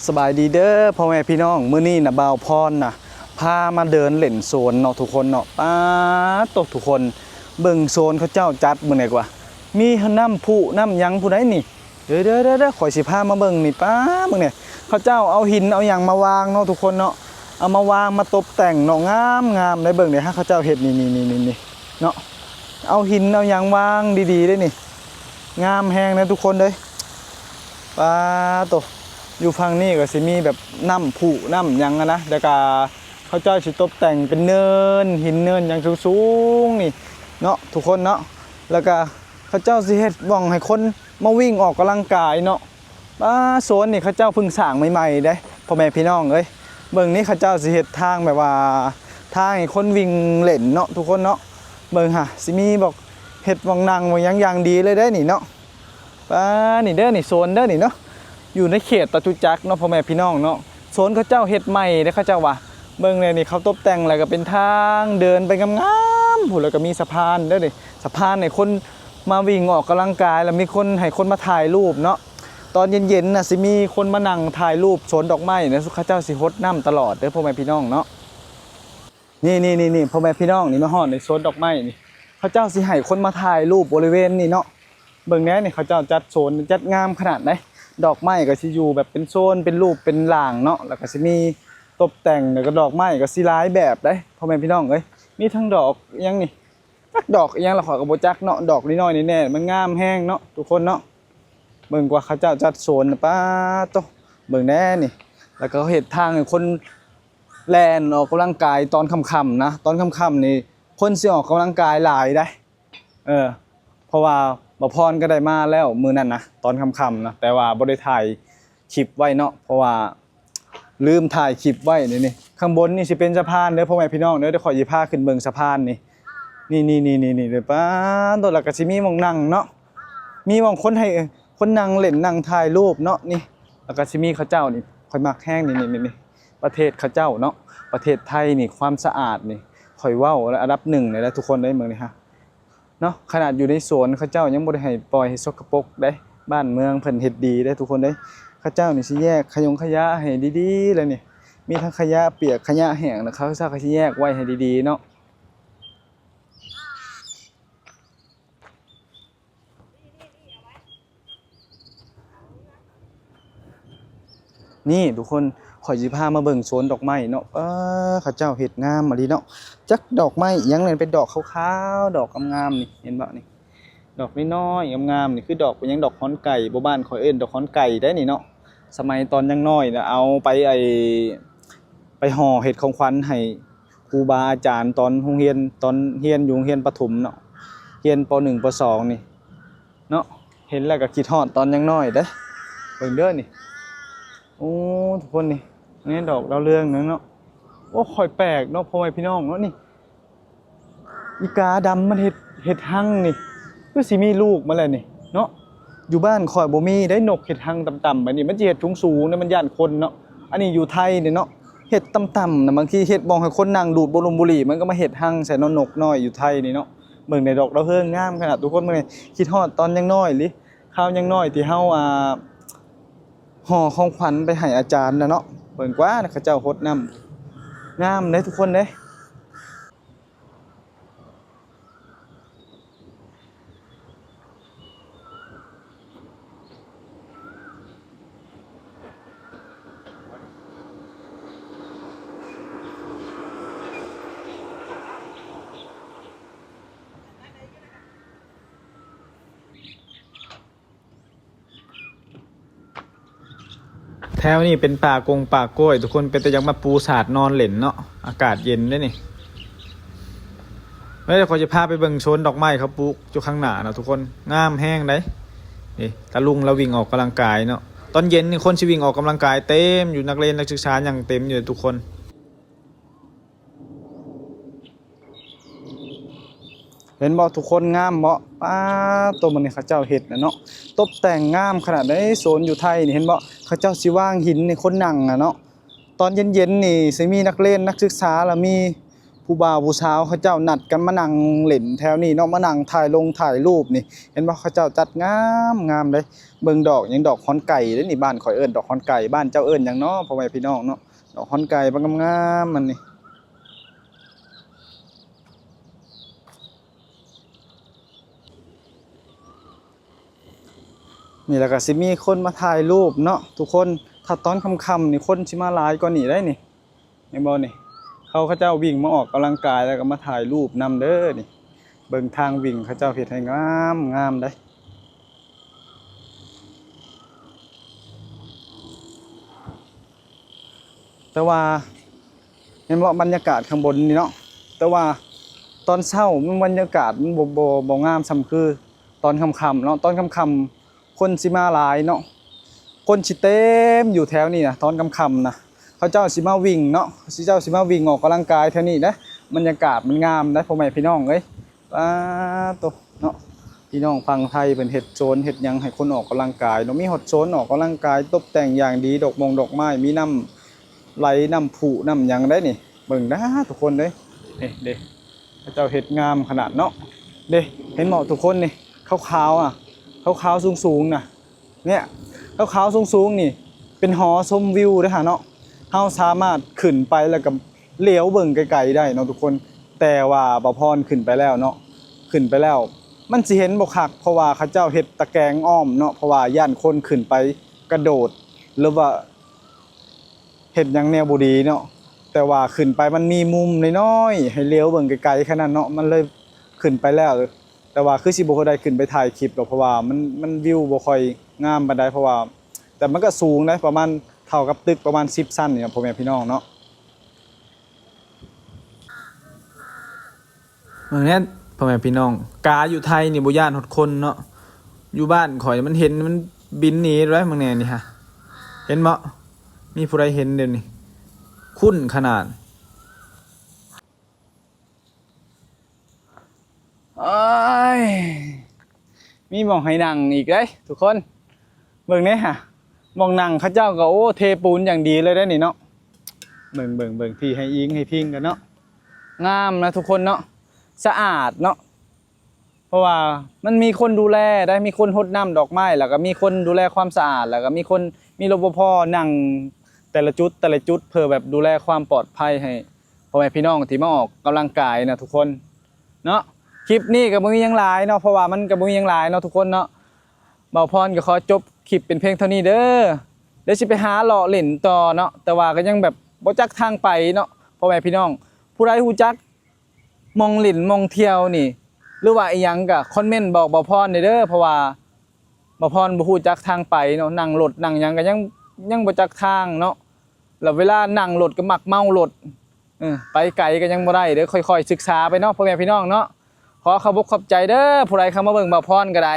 ສະບາຍດີເດີພໍ່ແມ່ພີ່ນ້ອງ, ມື້ນີ້ນະບ່າວພອນນະ ພາມາເດີນເລ່ນສວນເນາະທຸກຄົນເນາະ. ປາດໂທ້ ທຸກຄົນ ເບິ່ງສວນເຂົາເຈົ້າຈັດມື້ນີ້ກວ່າ ມີນ້ຳພຸນ້ຳຫຍັງຜູ້ໃດນີ້. ເດີໆໆ ຂ້ອຍຊິພາມາເບິ່ງນີ້. ປາດ ເບິ່ງນີ້ ເຂົາເຈົ້າເອົາຫີນເອົາຫຍັງມາວາງເນາະທຸກຄົນເນາະ, ເອົາມາວາງມາຕົບແຕ່ງເນາະ ງາມໆ ໄດ້. ເບິ່ງເດ້ ເຂົາເຈົ້າເຮັດນີ້ໆໆໆ ເນາະ, ເອົາຫີນເອົາຫຍັງວາງດີໆ ເດ້ນີ້ ງາມແຮງເດ້ທຸກຄົນເດ້. ປາໂຕ ຢູ່ຝັ່ງນີ້ກໍຊິມີແບບນ້ຳພຸນ້ຳຫຍັງຫັ້ນນະ, ແລ້ວກໍເຂົາເຈົ້າຊິຕົບແຕ່ງເປັນເນີນຫີນເນີນຫຍັງສູງໆ ນີ້ເນາະທຸກຄົນເນາະ. ແລ້ວກໍເຂົາເຈົ້າຊິເຮັດໝ່ອງໃຫ້ຄົນມາວິ່ງອອກກຳລັງກາຍເນາະ. ປາ ສວນນີ້ເຂົາເຈົ້າເພິ່ງສ້າງໃໝ່ໆ ເດ້ພໍ່ແມ່ພີ່ນ້ອງເອີຍ. ເບິ່ງນີ້ ເຂົາເຈົ້າຊິເຮັດທາງແບບວ່າ ທາງໃຫ້ຄົນວິ່ງເລ່ນເນາະທຸກຄົນເນາະ. ເບິ່ງຫາ ຊິມີບອກເຮັດໝ່ອງນັ່ງໝ່ອງຫຍັງຢ່າງດີເລີຍເດ້ນີ້ເນາະ. ປາ ນີ້ເດີ ນີ້ສວນເດີນີ້ເນາະ, ຢູ່ໃນເຂດຈະຕຸຈັກເນາະ ພໍ່ແມ່ພີ່ນ້ອງເນາະ. ສວນເຂົາເຈົ້າເຮັດໃໝ່ເດ້ ເຂົາເຈົ້າວ່າ. ເບິ່ງແດ່ນີ້ ເຂົາຕົບແຕ່ງແລ້ວກໍເປັນທາງເດີນໄປງາມໆ ພຸ້ນ, ແລ້ວກໍມີສະພານເດີນີ້, ສະພານໃຫ້ຄົນມາວິ່ງອອກກຳລັງກາຍ ແລ້ວມີຄົນ ໃຫ້ຄົນມາຖ່າຍຮູບເນາະ. ຕອນເຢັນໆ ນະ ຊິມີຄົນມານັ່ງຖ່າຍຮູບສວນດອກໄມ້ນະ, ເຂົາເຈົ້າຊິຫົດນ້ຳຕະຫຼອດເດີ ພໍ່ແມ່ພີ່ນ້ອງເນາະ. ນີ້ໆໆໆ ພໍ່ແມ່ພີ່ນ້ອງ ນີ້ມາຮອດໃນສວນດອກໄມ້ນີ້ ເຂົາເຈົ້າຊິໃຫ້ຄົນມາຖ່າຍຮູບບໍລິເວນນີ້ເນາະ. ເບິ່ງແດ່ນີ້ ເຂົາເຈົ້າຈັດໂຊນ ຈັດງາມຂະໜາດໃດ. ດອກໄມ້ກໍຊິຢູ່ແບບເປັນໂຊນ ເປັນຮູບເປັນຮ່າງເນາະ, ແລ້ວກໍຊິມີຕົບແຕ່ງ ແລ້ວກໍດອກໄມ້ກໍຊິຫຼາຍແບບໃດ໋ ພໍ່ແມ່ພີ່ນ້ອງເອີຍ. ມີທັງດອກອີ່ຫຍັງນີ້ ຈັກດອກອີ່ຫຍັງລະ ຂ້ອຍກໍບໍ່ຈັກເນາະ, ດອກນ້ອຍໆ ແນ່ໆ ມັນງາມແຮງເນາະທຸກຄົນເນາະ. ເບິ່ງກວ່າເຂົາເຈົ້າຈັດໂຊນ ປາໂຕ ເບິ່ງແດ່ນີ້. ແລ້ວກໍເຂົາເຮັດທາງໃຫ້ຄົນແລ່ນອອກກຳລັງກາຍຕອນຄ່ຳໆ ນະ, ຕອນຄ່ຳໆ ນີ້ຄົນຊິອອກກຳລັງກາຍຫຼາຍໃດ໋. ເອີ ເພາະວ່າບ່າວພອນກໍໄດ້ມາແລ້ວມື້ນັ້ນນະ ຕອນຄ່ຳໆ ນະ, ແຕ່ວ່າບໍ່ໄດ້ຖ່າຍຄລິບໄວ້ເນາະ ເພາະວ່າລືມຖ່າຍຄລິບໄວ້. ນີ້ໆ ຂ້າງບົນນີ້ຊິເປັນສະພານເດີ ພໍ່ແມ່ພີ່ນ້ອງເດີ. ດຽວຂ້ອຍຊິພາຂຶ້ນເບິ່ງສະພານນີ້. ນີ້ໆໆໆ ປາໂຕ ແລ້ວກໍຊິມີໝ່ອງນັ່ງເນາະ, ມີໝ່ອງຄົນໃຫ້ຄົນນັ່ງເລ່ນນັ່ງຖ່າຍຮູບເນາະ. ນີ້ ແລ້ວກໍຊິມີເຂົາເຈົ້ານີ້ ຂ້ອຍມັກແຮງນີ້ໆໆ ປະເທດເຂົາເຈົ້າເນາະ, ປະເທດໄທນີ້ ຄວາມສະອາດນີ້ ຂ້ອຍເວົ້າລະອັນດັບໜຶ່ງເລີຍນະທຸກຄົນເອີຍ. ເບິ່ງນີ້ຫາ ເນາະ, ຂະໜາດຢູ່ໃນສວນເຂົາເຈົ້າຍັງບໍ່ໄດ້ໃຫ້ ປ່ອຍໃຫ້ສົກກະປົກເດ້. ບ້ານເມືອງເພິ່ນເຮັດດີເດ້ທຸກຄົນເດ້. ເຂົາເຈົ້ານີ້ຊິແຍກຂະຍົງຂະຍະໃຫ້ດີໆ ແລ້ວນີ້ ມີທັງຂະຍະປຽກຂະຍະແຫ້ງນະ, ເຂົາເຈົ້າກໍຊິແຍກໄວ້ໃຫ້ດີໆ ເນາະ. ນີ້ທຸກຄົນ ຂ້ອຍຊິພາມາເບິ່ງສວນດອກໄມ້ເນາະ. ເອີ ເຂົາເຈົ້າເຮັດງາມອີ່ຫຼີເນາະ, ຈັກດອກໄມ້ອີ່ຫຍັງນີ້ ເປັນດອກຂາວໆ ດອກງາມໆ ນີ້ ເຫັນບໍ່ນີ້ ດອກນ້ອຍໆ ງາມໆ ນີ້ ຄືດອກອີ່ຫຍັງ ດອກຮອນໄກ່ບໍ່? ບ້ານຂ້ອຍເອີ້ນດອກຮອນໄກ່ໄດ໋ນີ້ເນາະ. ສະໄໝຕອນຍັງນ້ອຍນະ ເອົາໄປ ໄອ້ ໄປຫໍ່ເຮັດຂອງຂວັນໃຫ້ ຄູບາອາຈານຕອນໂຮງຮຽນ ຕອນຮຽນຢູ່ໂຮງຮຽນປະຖົມເນາະ, ຮຽນ ປໍໜຶ່ງ ປໍສອງ ນີ້ເນາະ. ເຫັນແລ້ວກໍຄິດຮອດຕອນຍັງນ້ອຍເດ້. ເບິ່ງເດີນີ້ ໂອ້ ທຸກຄົນນີ້ ນີ້ດອກດາວເຮືອງນະເນາະ. ໂອ້ ຂ້ອຍແປກເນາະ ພໍ່ແມ່ພີ່ນ້ອງເນາະ. ນີ້ ອີກາດຳມັນເຮັດ ເຮັດຮັງນີ້ ຄືຊິມີລູກມາແລ້ວນີ້ເນາະ. ຢູ່ບ້ານຂ້ອຍບໍ່ມີໄດ໋ ນົກເຮັດຮັງຕ່ຳໆ ແບບນີ້ ມັນຊິເຮັດສູງໆ ແລ້ວມັນຢ້ານຄົນເນາະ. ອັນນີ້ຢູ່ໄທນີ້ເນາະ ເຮັດຕ່ຳໆ ນະ, ບາງທີເຮັດບ່ອນໃຫ້ຄົນນັ່ງດູດບຸຫຼຸມບຸຫຼີ່ ມັນກໍມາເຮັດຮັງໃສ່ເນາະ ນົກນ້ອຍຢູ່ໄທນີ້ເນາະ. ເບິ່ງໃນດອກດາວເຮືອງງາມຂະໜາດ ທຸກຄົນ. ເບິ່ງນີ້ ຄິດຮອດຕອນຍັງນ້ອຍອີ່ຫຼີ ຄາວຍັງນ້ອຍທີ່ເຮົາ ອ່າ ຫໍ່ຂອງຂວັນໄປໃຫ້ອາຈານນະເນາະ. ເບິ່ງກວ່າ ເຂົາເຈົ້າຫົດນ້ຳ ງາມເດ້ທຸກຄົນເດ້. ແຖວນີ້ເປັນປ່າກົງປ່າກ້ວຍ ທຸກຄົນ, ເປັນຕາຢາກມາປູສາດນອນເຫຼັ້ນເນາະ, ອາກາດເຢັນເດ້ນີ້. ແລ້ວດຽວຂ້ອຍຈະພາໄປເບິ່ງໂຊນດອກໄມ້ເຂົາປູກຢູ່ຂ້າງໜ້າເນາະທຸກຄົນ, ງາມແຮງເດ້. ນີ້ ຕາລຸງລາວວິ່ງອອກກຳລັງກາຍເນາະ, ຕອນເຢັນນີ້ຄົນຊິວິ່ງອອກກຳລັງກາຍເຕັມຢູ່, ນັກຮຽນນັກສຶກສາຍັງເຕັມຢູ່ທຸກຄົນ. ເຫັນບໍ່ທຸກຄົນ ງາມບໍ່? ປາໂຕ ມື້ນີ້ເຂົາເຈົ້າເຮັດນະເນາະ, ຕົບແຕ່ງງາມຂະໜາດໃດ. ໂຊນຢູ່ໄທນີ້ ເຫັນບໍ່ ເຂົາເຈົ້າຊິວາງຫີນໃຫ້ຄົນນັ່ງນະເນາະ. ຕອນເຢັນໆ ນີ້ຊິມີນັກຮຽນນັກສຶກສາ ລະມີ ຜູ້ບ່າວຜູ້ສາວເຂົາເຈົ້ານັດກັນມານັ່ງຫຼິ້ນແຖວນີ້ເນາະ ມານັ່ງຖ່າຍລົງຖ່າຍຮູບນີ້ ເຫັນບໍ່ ເຂົາເຈົ້າຈັດງາມງາມເດ້. ເບິ່ງດອກຫຍັງ ດອກຮອນໄກ່ເດ້ນີ້ ບ້ານຂ້ອຍເອີ້ນດອກຮອນໄກ່ ບ້ານເຈົ້າເອີ້ນຫຍັງເນາະ ພໍ່ແມ່ພີ່ນ້ອງເນາະ. ດອກຮອນໄກ່ ບັກງາມໆ ມັນນີ້. ນີ້ແຫຼະ ກໍຊິມີຄົນມາຖ່າຍຮູບເນາະທຸກຄົນ. ຖ້າຕອນຄ່ຳໆ ນີ້ ຄົນຊິມາຫຼາຍກວ່ານີ້ໄດ໋ນີ້ ເຫັນບໍ່ນີ້. ເຂົາ ເຂົາເຈົ້າວິ່ງມາອອກກຳລັງກາຍ ແລ້ວກໍມາຖ່າຍຮູບນຳເດີນີ້. ເບິ່ງທາງວິ່ງ ເຂົາເຈົ້າເຮັດໃຫ້ງາມງາມເດ້. ແຕ່ວ່າ ເຫັນບໍ່ ບັນຍາກາດຂ້າງບົນນີ້ເນາະ, ແຕ່ວ່າຕອນເຊົ້າມັນ ບັນຍາກາດມັນບໍ່ ບໍ່ ບໍ່ງາມສ່ຳຄືຕອນຄ່ຳໆ ເນາະ. ຕອນຄ່ຳໆ ຄົນຊິມາຫຼາຍເນາະ, ຄົນຊິເຕັມຢູ່ແຖວນີ້ນະ ຕອນຄ່ຳໆ ນະ. ເຂົາເຈົ້າຊິມາວິ່ງເນາະ, ເຂົາເຈົ້າຊິມາວິ່ງອອກກຳລັງກາຍແຖວນີ້ນະ. ບັນຍາກາດມັນງາມນະ ພໍ່ແມ່ພີ່ນ້ອງເອີຍ. ປາໂຕ ເນາະ ພີ່ນ້ອງຝັ່ງໄທເພິ່ນເຮັດໂຊນເຮັດຫຍັງໃຫ້ຄົນອອກກຳລັງກາຍເນາະ, ມີຮອດໂຊນອອກກຳລັງກາຍ ຕົບແຕ່ງຢ່າງດີ ດອກມົງດອກໄມ້ ມີນ້ຳໄຫຼ ນ້ຳພຸ ນ້ຳຫຍັງໄດ໋ນີ້. ເບິ່ງນະທຸກຄົນເດີ ນີ້ເດ້ ເຂົາເຈົ້າເຮັດງາມຂະໜາດເນາະ. ເດ້ ເຫັນບໍ່ທຸກຄົນນີ້ ຂາວໆ ອະ ຂາວໆ ສູງໆ ນະ. ເນຍ ຂາວໆ ສູງໆ ນີ້ເປັນຫໍຊົມວິວເດ້ຫາເນາະ. ເຮົາສາມາດຂຶ້ນໄປແລ້ວກໍຫຼຽວເບິ່ງໄກໆ ໄດ້ເນາະທຸກຄົນ. ແຕ່ວ່າບ່າວພອນຂຶ້ນໄປແລ້ວເນາະ, ຂຶ້ນໄປແລ້ວມັນຊິເຫັນບໍ່ຄັກ ເພາະວ່າເຂົາເຈົ້າເຮັດຕະແກງອ້ອມເນາະ, ເພາະວ່າຢ້ານຄົນຂຶ້ນໄປກະໂດດ ຫຼືວ່າເຮັດຫຍັງແນວບໍ່ດີເນາະ. ແຕ່ວ່າຂຶ້ນໄປມັນມີມຸມນ້ອຍໆ ໃຫ້ຫຼຽວເບິ່ງໄກໆ ແຄ່ນັ້ນເນາະ, ມັນເລີຍຂຶ້ນໄປແລ້ວ. ແຕ່ວ່າຄືຊິບໍ່ຄ່ອຍໄດ້ຂຶ້ນໄປຖ່າຍຄລິບດອກ ເພາະວ່າມັນ ມັນວິວບໍ່ຄ່ອຍງາມປານໃດ ເພາະວ່າ ແຕ່ມັນກໍສູງໄດ໋ ປະມານເທົ່າກັບຕຶກປະມານສິບຊັ້ນນີ້ນະ ພໍ່ແມ່ພີ່ນ້ອງເນາະ. ເບິ່ງແດ່ ພໍ່ແມ່ພີ່ນ້ອງ ກາຢູ່ໄທນີ້ບໍ່ຢ້ານຮອດຄົນເນາະ, ຢູ່ບ້ານຂ້ອຍມັນເຫັນມັນບິນໜີໄດ້ເບິ່ງແດ່ນີ້ຫາ. ເຫັນບໍ່ ມີຜູ້ໃດເຫັນດຽວນີ້ ຄຸ້ນຂະໜາດ. ໂອ້ຍ ມີໝ່ອງໃຫ້ນັ່ງອີກເດ້ທຸກຄົນ. ເບິ່ງແດ່ຫາ ໝ່ອງນັ່ງເຂົາເຈົ້າກໍ ໂອ້ ເທປູນຢ່າງດີເລີຍເດ້ນີ້ເນາະ. ເບິ່ງ ເບິ່ງ ເບິ່ງ ທີ່ໃຫ້ອີງໃຫ້ພິງກັນເນາະ, ງາມນະທຸກຄົນເນາະ, ສະອາດເນາະ. ເພາະວ່າມັນມີຄົນດູແລໄດ໋, ມີຄົນຫົດນ້ຳດອກໄມ້ ແລ້ວກໍມີຄົນດູແລຄວາມສະອາດ ແລ້ວກໍມີຄົນ ມີ ລບພ ນັ່ງແຕ່ລະຈຸດ ແຕ່ລະຈຸດ ເພື່ອແບບດູແລຄວາມປອດໄພໃຫ້ພໍ່ແມ່ພີ່ນ້ອງທີ່ມາອອກກຳລັງກາຍນະທຸກຄົນເນາະ. ຄລິບນີ້ກໍບໍ່ມີຫຍັງຫຼາຍເນາະ, ເພາະວ່າມັນກໍບໍ່ມີຫຍັງຫຼາຍເນາະທຸກຄົນເນາະ. ບ່າວພອນກໍຂໍຈົບຄລິບເປັນພຽງເທົ່ານີ້ເດີ, ດຽວຊິໄປຫາເລາະຫຼິ້ນຕໍ່ເນາະ, ແຕ່ວ່າກໍຍັງແບບບໍ່ຈັກທາງໄປເນາະ. ພໍ່ແມ່ພີ່ນ້ອງ ຜູ້ໃດຮູ້ຈັກ ໝ່ອງຫຼິ້ນໝ່ອງທ່ຽວນີ້ ຫຼືວ່າອີ່ຫຍັງກະຄອມເມັນບອກບ່າວພອນແດ່ເດີ, ເພາະວ່າບ່າວພອນບໍ່ຮູ້ຈັກທາງໄປເນາະ, ນັ່ງລົດນັ່ງຫຍັງກະຍັງ ຍັງບໍ່ຈັກທາງເນາະ. ແລ້ວເວລານັ່ງລົດກະມັກເມົາລົດ, ເອີ ໄປໄກກະຍັງບໍ່ໄດ້ເດີ, ຄ່ອຍໆສຶກສາໄປເນາະ ພໍ່ແມ່ພີ່ນ້ອງເນາະ. ຂໍຂອບອົກຂອບໃຈເດີ ຜູ້ໃດເຂົ້າມາເບິ່ງບ່າວພອນກະໄດ້.